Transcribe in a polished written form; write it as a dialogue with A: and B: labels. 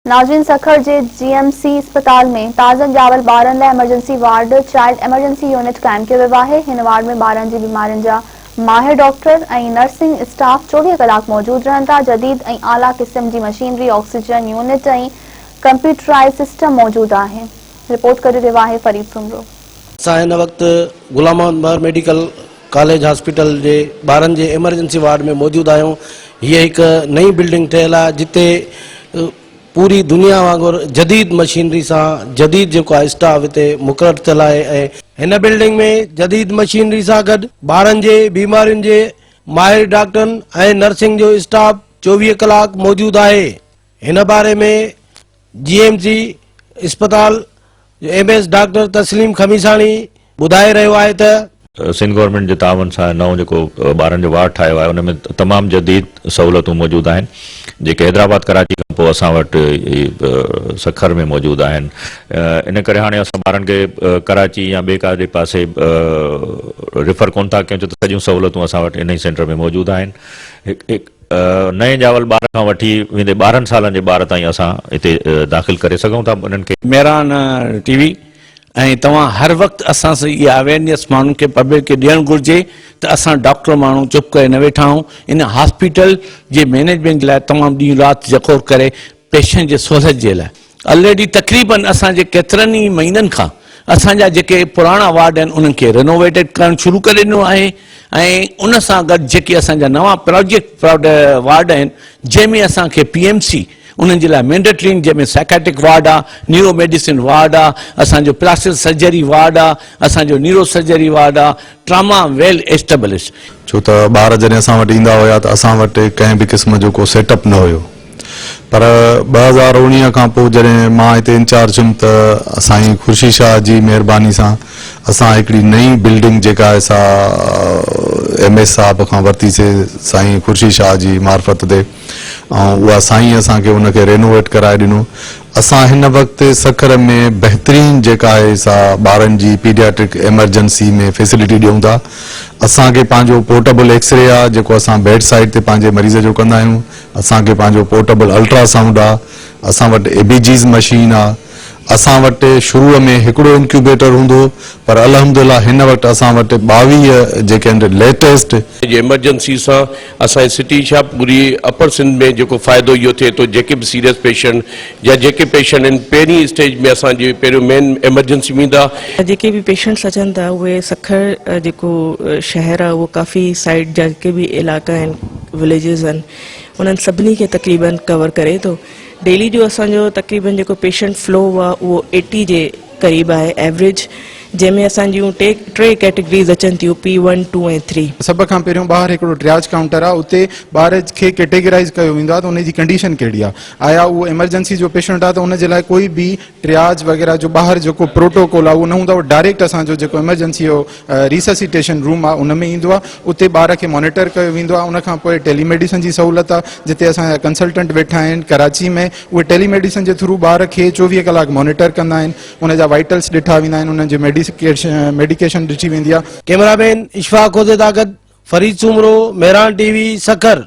A: ناظرين سکر جي جي ايم سي اسپتال ۾ تازن ڄاول ٻارن لاء emergency ward, child emergency unit, قائم ڪيو ويو آهي. هن وارڊ ۾ ٻارن جي بيمارين جا ماهر ڊاڪٽر ۽ نرسنگ اسٽاف 24 ڪلاڪ موجود رهن ٿا. جديد ۽ اعليٰ قسم جي machinery, oxygen unit ۽ computerize system موجود آهي. رپورٽ ڪري رهيو آهي فريد سومرو.
B: اسان هن وقت Ghulam Muhammad Mahar medical college hospital جي ٻارن جي ايمرجنسي وارڊ ۾ موجود آهيون. هيء هڪ نئين بلڊنگ ٺهيل آهي جتي پوري دنيا وانگر جديد مشينري سان جديد جيڪو آهي اسٽاف هتي مقرر ٿيل آهي ۽ هن بلڊنگ ۾ جديد مشينري سان گڏ ٻارن جي بيمارين جي ماهر ڊاڪٽرن ۽ نرسنگ جو اسٽاف 24 ڪلاڪ موجود آهي. هن باري ۾ جي ايم سي اسپتال جو ايم ايس ڊاڪٽر تسليم خميساڻي ٻڌائي رهيو آهي ته.
C: سنڌ گورنمينٽ جي تعاون سان نئون جيڪو ٻارن جو وارڊ ٺاهيو آهي ان ۾ تمام جديد سهولتون موجود آهن جيڪي حيدرآباد ڪراچي کان پوء اسان وٽ سکر ۾ موجود آهن ان ڪري هاڻي اسان ٻارن کي ڪراچي يا ٻئي ڪاڏي پاسي ريفر ڪون ٿا ڪيون ڇو ته سڄيون سهولتون اسان وٽ انهي سينٽر ۾ موجود آهن نئين ڄاول ٻار کان وٺي ويندي 12 سالن جي ٻار تائين اسان هتي داخل ڪري سگهون ٿا انهن کي.
D: مهراڻ ٽي وي ۽ توهان هر وقت اسان سان اها اويرنيس ماڻهن کي پبلڪ کي ڏيڻ گهرجي ته اسان ڊاڪٽر ماڻهو چپ ڪري نه ويٺا آهيون ان هاسپيٽل جي مينيجمينٽ لاء تمام ڏينهن رات جکور ڪري پيشنٽ جي سهولت جي لاء الريڊي تقريبن اسان جي ڪيترن ئي مهينن کان اسان جا جيڪي پراڻا وارڊ آهن انهن کي رينوويٽيڊ ڪرڻ شروع ڪري ڏنو آهي ۽ ان سان گڏ جيڪي اسان جا نوان پراجيڪٽ وارڊ آهن جنهن ۾ اسان کي پي ايم سي انهن جي لاء مينڊيٽري آهن جنهن ۾ سائيڪاٽرڪ وارڊ آهي نيورو ميڊيسن وارڊ آهي اسان جو پلاسٽڪ سرجري وارڊ آهي اسان جو نيورو سرجري وارڊ آهي ٽراما ويل ايسٽبلش.
E: ڇو ته ٻار جڏهن اسان وٽ ايندا هيا ته اسان وٽ ڪنهن به قسم جو ڪو سيٽ اپ نه هيو. پر 2019 کان پوء جڏهن مان هتي انچارج ٿيم ته سائين خورشيد شاهه جي مهرباني سان اسان هڪڙي نئين بلڊنگ جيڪا آهي سا ايم ايس صاحب کان ورتي سي سائين خورشيد شاهه جي معرفت تي ۽ اها سائين اسان کي ان کي رينوويٽ ڪرائي ڏنو اسان هن وقت سکر ۾ بهترين جيڪا آهي سا ٻارن جي پيڊياٽرڪ ايمرجنسي ۾ فيسلٽي ڏيون ٿا اسان کي پنهنجو پورٽبل ايڪسري آهي جيڪو اسان بيڊ سائيڊ تي پنهنجي مريض جو ڪندا آهيون اسان کي پنهنجو پورٽبل الٽرا سائونڊ آ، اسان وٽ اي بي جيز مشين آ، اسان وٽ شروع ۾ هڪڙو انڪيوبيٽر هوندو هو پر الحمدلله هن وقت اسان وٽ 22 جيڪي آهن ليٽيسٽ.
F: جي ايمرجنسي سان اسان جي سٽي ڇا پوري اپر سنڌ ۾ جيڪو فائدو اهو ٿئي ٿو جيڪي به سيريس پيشنٽ يا جيڪي پيشنٽ آهن پهرين اسٽيج ۾ اسان جي پهريون مين ايمرجنسي ۾ ايندا.
G: جيڪي به پيشنٽس اچن ٿا اهي سکر جيڪو شهر آهي اهو ڪافي سائيڊ جا جيڪي به علائقا آهن وليجز آهن انهن سڀني کي تقريبن ڪور ڪري ٿو ڊيلي جو اسان جو تقريبن جيڪو پيشنٽ فلو آهي اهو ايٽي جي قريب آهي ايوريج جنهن ۾ اسان جون ٽي ٽي ڪيٽيگريز اچن ٿيون پي ون ٽو ۽ ٿري.
H: سڀ کان پهريون ٻاهر هڪڙو ٽرياج ڪائونٽر آهي اتي ٻار کي ڪيٽيگرائيز ڪيو ويندو آهي ته ان جي ڪنڊيشن ڪهڙي آهي آيا اهو ايمرجنسي جو پيشنٽ آهي ته ان جي لاء ڪوئي به ٽرياج وغيره جو ٻاهر جيڪو پروٽوڪول آهي اهو نه هوندو آهي اهو ڊائريڪٽ اسان جو جيڪو ايمرجنسي جو ريسسيٽيشن روم آهي ان ۾ ايندو آهي اتي ٻار کي مانيٽر ڪيو ويندو آهي ان کان پوء ٽيلي ميڊيسن جي سهولت آهي جتي اسان جا ڪنسلٽنٽ ويٺا آهن ڪراچي ۾ اهي ٽيلي ميڊيسن جي ٿرو ٻار کي 24 ڪلاڪ مانيٽر ڪندا آهن ان جا وائٽلس ڏٺا ويندا آهن انهن جي ميڊيڪيشن ڏٺي ويندي آهي.
B: ڪئميرا مين اشفاق کوسي سان گڏ فريد سومرو، مهراڻ ٽي وي، سکر.